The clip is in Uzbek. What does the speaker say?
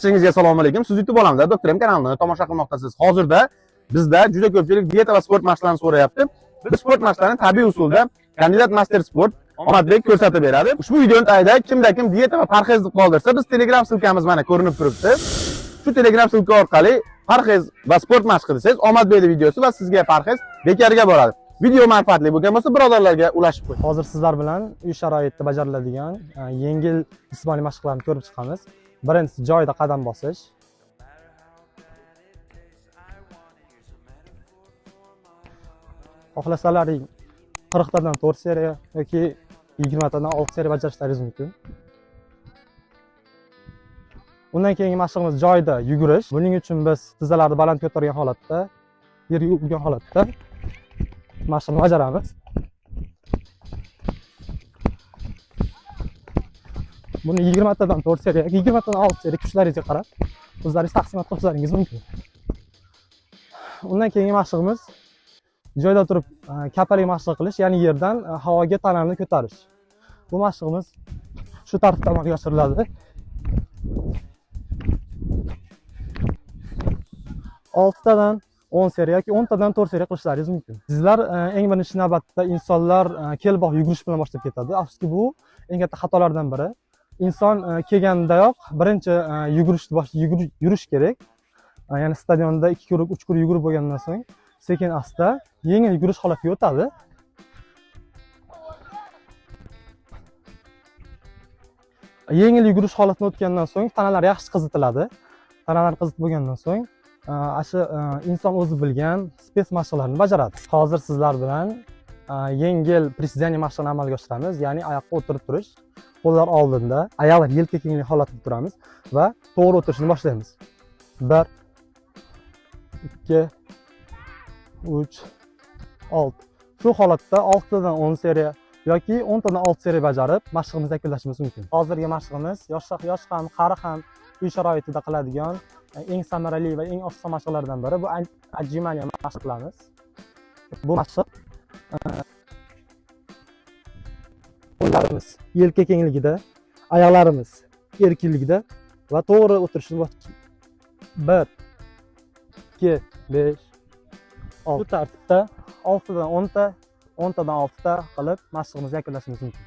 Barchangizga assalomu alaykum. Siz YouTube olamida Doktor M kanalini tomosha qilmoqdasiz. Hozirda bizda juda ko'pchilik dieta va sport mashqlarini so'rayapti. Biz sport mashqlarini tabiiy usulda kandidat master sport Omadbek ko'rsatib beradi. Ushbu videoni tagida kimda kim dieta va parhezni qoldirsa, biz Telegram ссылкamiz mana ko'rinib turibdi. Shu Telegram ссылка orqali parhez va sport mashqi desangiz, Omadbekning videosi va sizga parhez bekorga boradi. Video manfaatli bo'lgan bo'lsa, birodarlarga ulashib qo'ying. Hozir sizlar bilan uy sharoitida bajariladigan yengil jismoniy mashqlarni ko'rib chiqamiz. Birinchisi joyida qadam bosish. Xohlasalaring 40 tadan 4 seriya yoki 20 tadan 6 seriya bajarishlaringiz mumkin. Undan keyingi mashqimiz joyida yugurish. Buning uchun biz tizzalarni baland ko'targan holatda, yerga urgan holatda mashqni bajaramiz. Buni 20 tadan 4 seriya yoki 20 tadan 6 seriya kuchlaringizga qarab o'zlaringiz taqsimot qilishlaringiz mumkin. Undan keyingi mashqimiz joyda turib kapalik mashq qilish, ya'ni yerdan havoga tanani ko'tarish. Bu mashqimiz shu tartibda amalga oshiriladi. 6 tadan 10 seriya yoki 10 tadan 4 seriya qilishlaringiz mumkin. Sizlar eng birinchi navbatda insonlar kelboq yugurish bilan boshlab ketadi. Afsuski bu eng katta xatolardan biri. Inson kelgandayoq birinchi yugurishni yurish kerak. Ya'ni stadionda 2 kur, 3 kur yugurib bo'lgandan so'ng sekin asta yengil yugurish holatiga o'tadi. Yengil yugurish holatini o'tgandan so'ng tanalar yaxshi qizitiladi. Tanalar qizitib bo'lgandan so'ng ashu inson o'zi bilgan spes mashqlarini bajaradi. Hozir sizlar bilan yengil приседание mashqini amalga oshiramiz, ya'ni oyoqqa o'tirib turish, qo'llar oldinda, oyoqlar yelka kenglik holatida turamiz va to'g'ri o'tirishni boshlaymiz. 1 2 3 6. Shu holatda 6 tadan 10 seriya yoki 10 tadan 6 seriya bajarib mashqimizni yakunlashimiz mumkin. Hozirgi mashqimiz yosh ham, qari ham uy sharoitida qiladigan eng samarali va eng oson mashqlardan biri. Bu отжимание mashq qilamiz. Bu mashq qo'llarimiz yelka kengligida, oyoqlarimiz erkinligida va to'g'ri o'tirishni 1 2 5 6. Bu tartibda 6 tadan 10 ta, 10 tadan 6 ta qilib mashqimizni yakunlashimiz mumkin.